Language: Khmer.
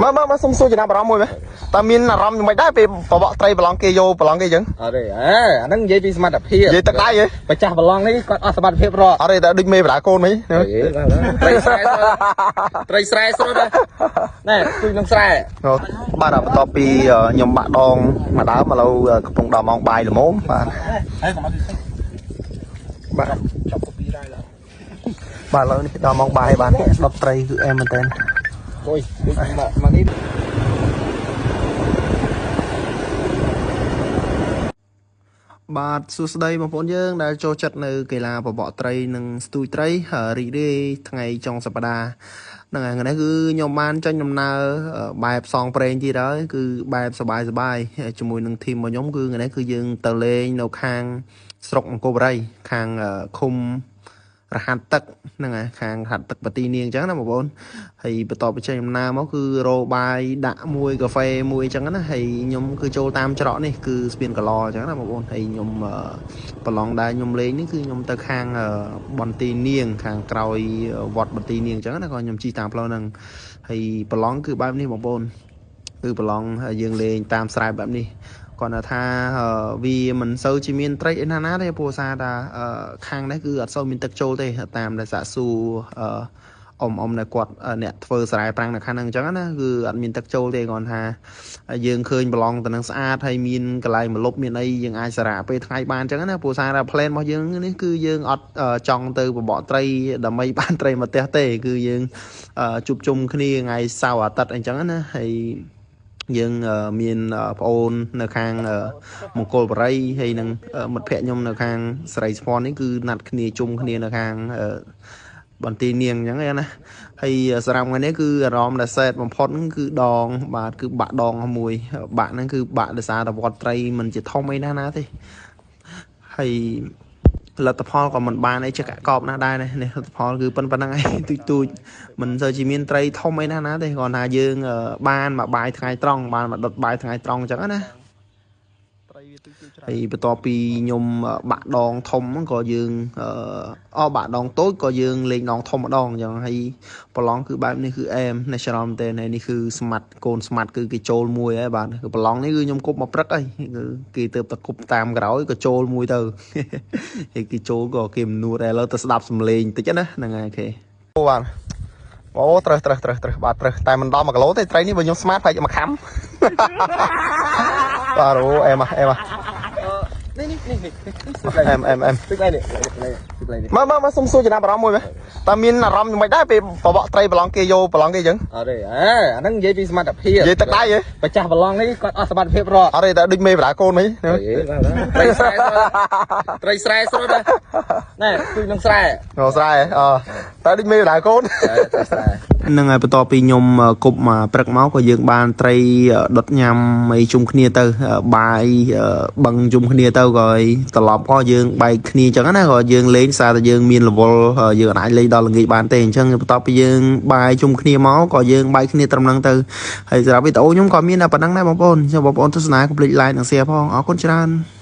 មកមកមកសុំសួរចំណាប់អារម្មណ៍មួយមើលតើមានអារម្មណ៍យ៉ាងម៉េចដែរពេលបបកត្រីប្រឡងគេយកប្រឡងគេអញ្ចឹង អត់ទេអេអាហ្នឹងនិយាយពីសមត្ថភាព និយាយទឹកដៃហ៎ ម្ចាស់ប្រឡងនេះគាត់អស់សមត្ថភាពរត់ អត់ទេតែដូចមេបដាកូនមិញ ត្រីស្រែត្រីស្រែស្រុតណែគឺក្នុងស្រែ បាទបន្ទាប់ពីខ្ញុំបាក់ដងមួយដើមឥឡូវកំពុងដល់ម៉ោងបាយល្មមបាទបាទ ចាប់កពីដែរឡើយ បាទឥឡូវនេះដល់ម៉ោងបាយបាទដុតត្រីគឺអែមមែនតើ អូយមកនេះ បាទសួស្តីបងប្អូនយើងដែលចូលចិត្តនៅកីឡាបបកត្រីនិងស្ទូចត្រីរីករាយថ្ងៃចុងសប្តាហ៍ហ្នឹងហើយថ្ងៃនេះគឺខ្ញុំបានចេញដំណើរបែបផ្សងព្រេងទៀតហើយគឺបែបសប្បាយសប្បាយជាមួយនឹង team របស់ខ្ញុំគឺថ្ងៃនេះគឺយើងទៅលេងនៅខាងស្រុកអង្គរបុរីខាងឃុំរហាត់ទឹកហ្នឹងហើយខាងរហាត់ទឹកបទីនាងអញ្ចឹងណាបងប្អូនហើយបន្ទាប់ពីចេញដំណើរមកគឺរោបាយដាក់មួយកាហ្វេមួយអញ្ចឹងណាហើយខ្ញុំគឺចូលតាមច្រកនេះគឺស្ពានកឡអញ្ចឹងណាបងប្អូនហើយខ្ញុំប្រឡងដែរខ្ញុំលេងនេះគឺខ្ញុំទៅខាងបន្ទាយនាងខាងក្រោយវត្តបន្ទាយនាងអញ្ចឹងណាក៏ខ្ញុំជិះតាមផ្លូវហ្នឹងហើយប្រឡងគឺបែបនេះបងប្អូនគឺប្រឡងយើងលេងតាមស្រែបែបនេះគាត់ថាវាមិនសូវជាមានត្រីអីណាណាទេព្រោះសារថាខាងនេះគឺអត់សូវមានទឹកចូលទេតាមដែលសាកសួរអ៊ំអ៊ំដែលគាត់អ្នកធ្វើស្រែប្រាំងនៅខាងហ្នឹងអញ្ចឹងណាគឺអត់មានទឹកចូលទេគាត់ថាយើងឃើញប្រឡងទៅនឹងស្អាតហើយមានកន្លែងមលប់មានអីយើងអាចសារ៉ាពេលថ្ងៃបានអញ្ចឹងណាព្រោះសារថា plan របស់យើងនេះគឺយើងអត់ចង់ទៅបបកត្រីដើម្បីបានត្រីមកផ្ទះទេគឺយើងជួបជុំគ្នាថ្ងៃសៅរ៍អាទិត្យអញ្ចឹងណាហើយយើងមានប្អូននៅខាងមង្គលបរិយហើយនឹងមិត្តភ័ក្ដិខ្ញុំនៅខាងសរីស្ព័ននេះគឺណាត់គ្នាជុំគ្នានៅខាងបន្ទាយនាងអញ្ចឹងណាហើយសម្រាប់ថ្ងៃនេះគឺអារម្មណ៍ដែលសែតបំផុតហ្នឹងគឺដងបាទគឺបាក់ដងមួយបាក់ហ្នឹងគឺបាក់ដោយសារតែវត្តត្រីមិនជាធំអីណាស់ណាទេហើយលទ្ធផលក៏មិនបានអីចេះកកបណាស់ដែរនេះលទ្ធផលគឺប៉ុណ្្នឹងឯងទូចទូចមិនសូវជាមានត្រីធំអីណាស់ណាទេគ្រាន់ថាយើងបានមកបាយថ្ងៃត្រង់បានមកដុតបាយថ្ងៃត្រង់អញ្ចឹងណាហើយបន្ទាប់ពីខ្ញុំបាក់ដងធំក៏យើងអបាក់ដងតូចក៏យើងលេងដងធំម្ដងអញ្ចឹងហើយប្រឡងគឺបែបនេះគឺអែម natural មែនទេហើយនេះគឺស្មាត់កូនស្មាត់គឺគេចូលមួយហើយបាទគឺប្រឡងនេះគឺខ្ញុំគប់មកព្រឹកហើយគឺគេទៅតែគប់តាមក្រោយក៏ចូលមួយទៅហើយគេចូលក៏គេមិននួតដែរឥឡូវទៅស្ដាប់សំឡេងតិចណាហ្នឹងហើយ OK អូបាទអូត្រូវត្រូវត្រូវត្រូវបាទត្រូវតែមិនដល់1គីឡូទេត្រីនេះបើខ្ញុំស្មាតប្រហែលមួយខាំបាទអូអែមអែម នេះនេះនេះនេះ អែមអែមអែម ទឹកនេះនេះទឹកនេះ មកមកមកសុំសួរចំណាប់អារម្មណ៍មួយមើលតើមានអារម្មណ៍យ៉ាងម៉េចដែរពេលបបកត្រីប្រឡងគេយកប្រឡងគេអញ្ចឹង អត់ទេអេអាហ្នឹងនិយាយពីសមត្ថភាព និយាយទឹកដៃហ៎ ម្ចាស់ប្រឡងនេះគាត់អស់សមត្ថភាពរត់ អត់ទេតែដូចមេបដាកូនមិញ ត្រីស្រែត្រីស្រែស្រុតណែគឺក្នុងស្រែ អូស្រែអតែដូចមេបដាកូន ត្រីស្រែ ហ្នឹងហើយបន្ទាប់ពីខ្ញុំគប់មកព្រឹកមកក៏យើងបានត្រីដុតញ៉ាំអីជុំគ្នាទៅបាយបឹងជុំគ្នាទៅក៏ត្រឡប់ក៏យើងបែកគ្នាអញ្ចឹងណាក៏យើងលេងសារតែយើងមានរវល់យើងអាចលេងដល់ល្ងាចបានទេអញ្ចឹងបន្ទាប់ពីយើងបាយជុំគ្នាមកក៏យើងបែកគ្នាត្រឹមហ្នឹងទៅហើយសម្រាប់វីដេអូខ្ញុំក៏មានតែប៉ុណ្្នឹងដែរបងប្អូនអញ្ចឹងបងប្អូនទស្សនាកុំភ្លេច like និង share ផងអរគុណច្រើន។